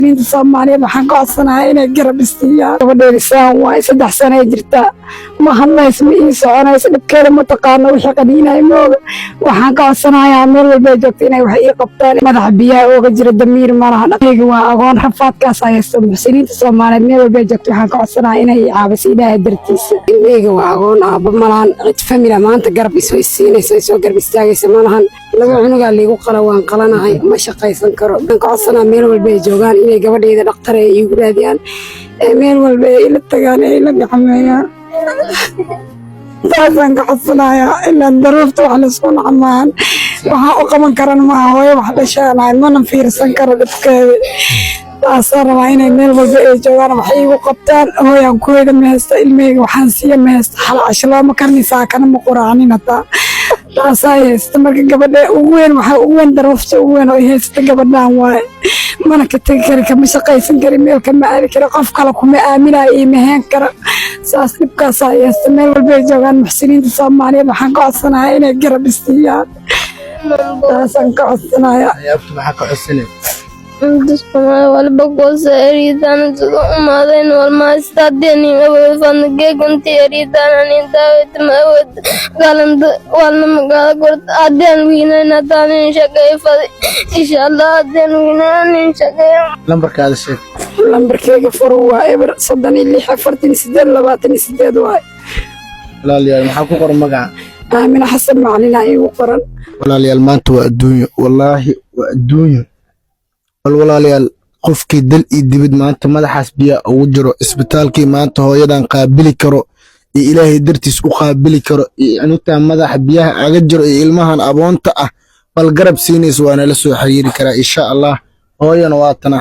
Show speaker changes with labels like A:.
A: Muslimiinta Soomaaliyeed waxaan ka codsanayaa inay garab isiiyaan. Gabadheeda saan waay, 3 sano ay jirtaa, ma hadlayso, ma ii soconayso, dhibkeeda ma taqaano, wixii qaniinaya ma oga. Waxaan ka codsanayaa meel walba ay joogto inay wax ii qabtaan. Madaxa biyaha ooga jira, damiir ma laha, dhaqayga waa agoon, rafaadkaas haysto. Muxsiniinta Soomaaliyeed meel walba ay joogto waxaan ka codsanayaa inay i caawiso Ilaahay dartiisa. Ilmahayga waa agoon, aabba ma lahan, cid family maanta garab isoo isiinaysa, isoo garab istaagaysa ma lahan. Laba cunugaa liigu qala, waan qalanahay, ma shaqaysan karo. Waxaan ka codsanaa meel walba ay joogaan inay gabadhayda dhaqtar ay iigu raadiyaan, ee meel walba ay ila tagaan, ee ila gacmeeyaan. Taasaan ka codsanayaa, ilaan daruurta wax laysku nacmaan, waxaan u qaban karan maaha. Hooyo wax dhashaanahay, mana fiirsan karo dhibkeeda. Taasaan rabaa inay meel walba ay joogaan wax iigu qabtaan. Hooyaan kuweeda ma haysta, ilmahayga waxaan siiya ma haysta, xal casho looma karni, saakana ma quraanin hataa. Taasaa haysta. Marka gabadha ugu weyn, waxaa ugu weyn, daruufta ugu weyn oo ay haysta gabadhan waaye. Mana ka tegi kari, kama shaqaysan kari, meel kama aadi kari, qof kale kuma aaminayo, iima heen kara. Saas dhibkaasaa haysta. Meel walba ay joogaan muxsiniinta Soomaaliyeed waxaan ka codsanayaa inay garab isiiyaan. Taasaan ka codsanayaa.
B: Yaabta, maxaa ka codsanay?
C: Walba goosa eriidaan sida umaadayn walmahaystaadeeni awood geeganti eriidaan anin daawet ma awood galanda walna magaala gorta haddaan wiinayn haddaan shaqeey fadi, insha Allah, haddaan wiinayn anin shaqeeyo.
B: Lambarkaada sheeg.
A: Lambarkeyga furu waa 036 48 28 waay.
B: Walaalayaal, maxaa ku qoran magaca?
A: Aamina Xasan Macalina iigu qoran.
B: Walaalayaal, maanta waa adduunyo, wallaahi waa adduunyo. Bal walaalayaal, qofkii dal iyo dibid maanta madaxaas biyaa ugu jiro, isbitaalkii maanta hooyadan qaabili karo iyo Ilaahay dartiis u qaabili karo iyo cunugtan madaxa biyaha aga jiro iyo ilmahan aboonta ah bal garab siinaysa, waa nala soo xiriiri karaa, insha Allah. Hooyana waa tana.